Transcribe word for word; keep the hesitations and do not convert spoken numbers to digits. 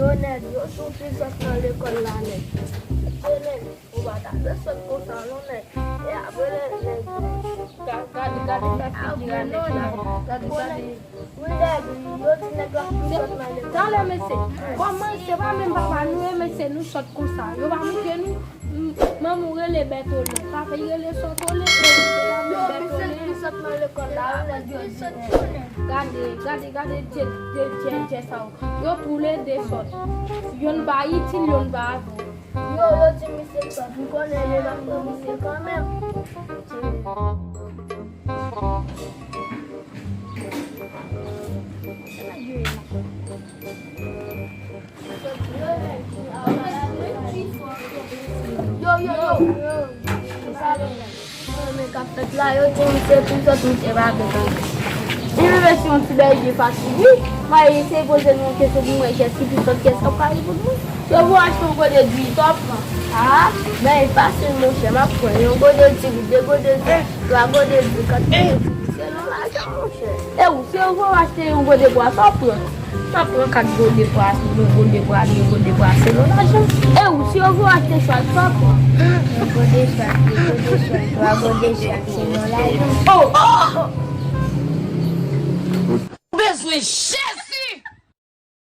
Yo nèg, yo sou ti sòt nan lekòl la nèg. Se nèg, ou pa ta dwe sòt konsa non nèg. E apre nèg, nèg. Gade, gade, gade bèl figi a nèg la. Gade, gade. Wi nèg, yo di nèg la sou sòt nan lekòl. Talè mesye, kòman se pa menm papa nou ye mesye nou sòt konsa. Yo pa montre nou. Manman ou rele Bètolè. Papa y rele Sòtolè. Yo, misye ki sòt nan lekòl la, yo nèg yo di. Gade, gade, gade, dye, dye, dye, dye sa yo. Yo tou le de sòt. Yonn pa itil, yonn pa avè. Yo, yo di misye sòt. M konnen yo va pran misye kanmenm. Yo, yo, yo. Sa yo menm k ap fèt la, yo di misye pi sòt, misye pa vle. Li menm se yon ti bèje fatig, wi. Mwen eseye poze nou yon kesyon pou mwen, kiyès ki pi sòt, kiyès k ap ka reponn mwen. Yo pou achte yon gode diri, sa w ap pran? A, men e fasil, monchè, m ap pran yon gode diri, de gode diri, twa gode diri, kat gode diri. Selon lajan, monchè. E ou, si yo voye w achte yon gode bwa, sa w ap pran? M ap pran kat gode bwa, yon gode bwa, de gode bwa, selon lajan. E ou, si yo voye w achte chwal, sa w ap pran? Yon gode chwal, de gode chwal, twa gode chwal, selon lajan. Oh! Ou bezwen chèz